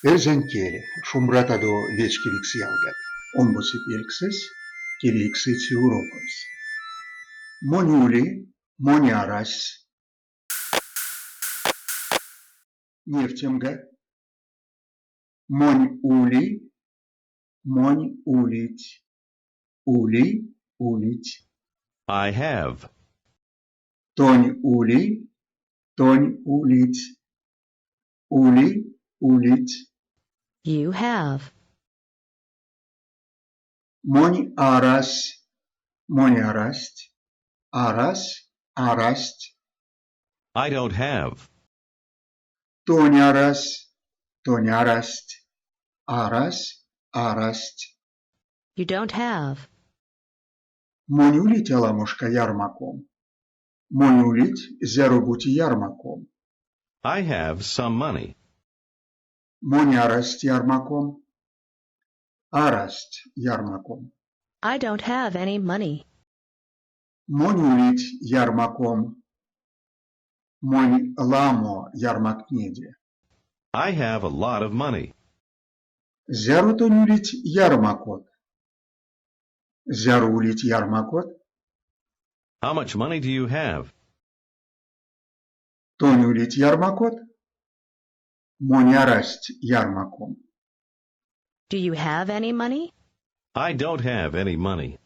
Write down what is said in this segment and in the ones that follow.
Эрзянь кель, Шумбратадо, вечкевикс ялгат! Омбоце пельксэсь, кевейксэце урокось. Монь ули, монь арась. Невтемга. Монь ули, монь улить. Ули, улить. I have. Тонь ули, тонь улить. Ули, улить. You have. Монь арась, монь арасть, арась, арасть. I don't have. Тонь арась, тонь арасть, арась, арасть. You don't have. Монь улить аламошка ярмаком. Монь улить зяро-бути ярмаком. I have some money. Монь арасть ярмаком. Арасть ярмаком. I don't have any money. Монь улить ярмаком. Монь ламо ярмактнеде. I have a lot of money. Зяро тонь улить ярмакот? Зяро улить ярмакот? How much money do you have? Тонь улить ярмакот? Монь арасть ярмаком. Do you have any money? I don't have any money.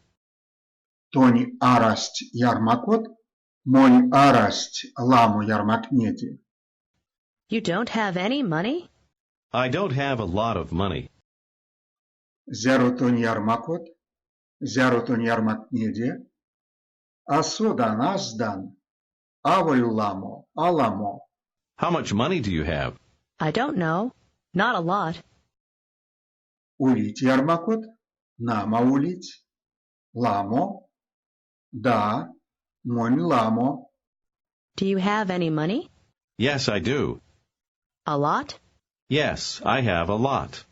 Тонь арасть ярмакот? Монь арасть ламо ярмактнеде. You don't have any money? I don't have a lot of money. Зяро тонь ярмакот? Зяро тонь ярмактнеде? А содан, аздан. Аволь ламо, аламо. How much money do you have? I don't know. Not a lot. Улить ярмакот? Нама улить. Ламо? Да, монь ламо. Do you have any money? Yes, I do. A lot? Yes, I have a lot.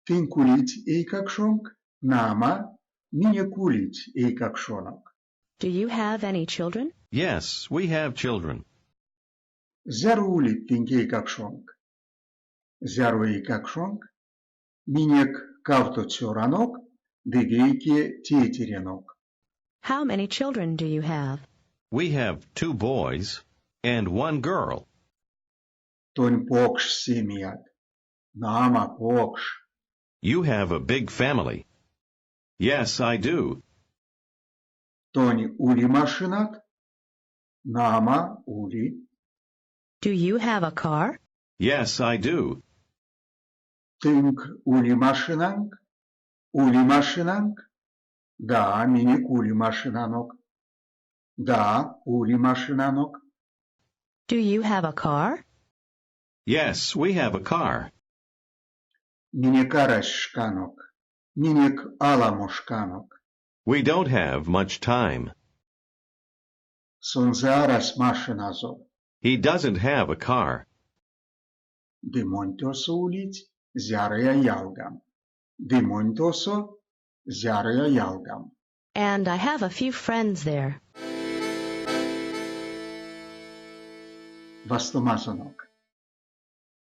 Тынк улить эйкакшонк? Нама, минек улить эйкакшонок. Do you have any children? Yes, we have children. Зяро улить тынк эйкакшонк? Зяро эйкакшонк? Минек кавто цёранок ды вейке тейтеренок. How many children do you have? We have two boys and one girl. Тонь покш семият. Нама, покш. You have a big family. Yes, I do. Тонь ули машинат? Нама, ули. Do you have a car? Yes, I do. Тынк ули машинанк? Ули машинанк? Да, минек ули машинанок. Да, ули машинанок. Do you have a car? Yes, we have a car. Минек арась шканок. Минек аламо шканок. We don't have much time. Сонзэ арась машиназо. He doesn't have a car. Ды монь тосо улить зярыя ялган. Ды монь тосо зярыя ялган. And I have a few friends there. Вастомазонок.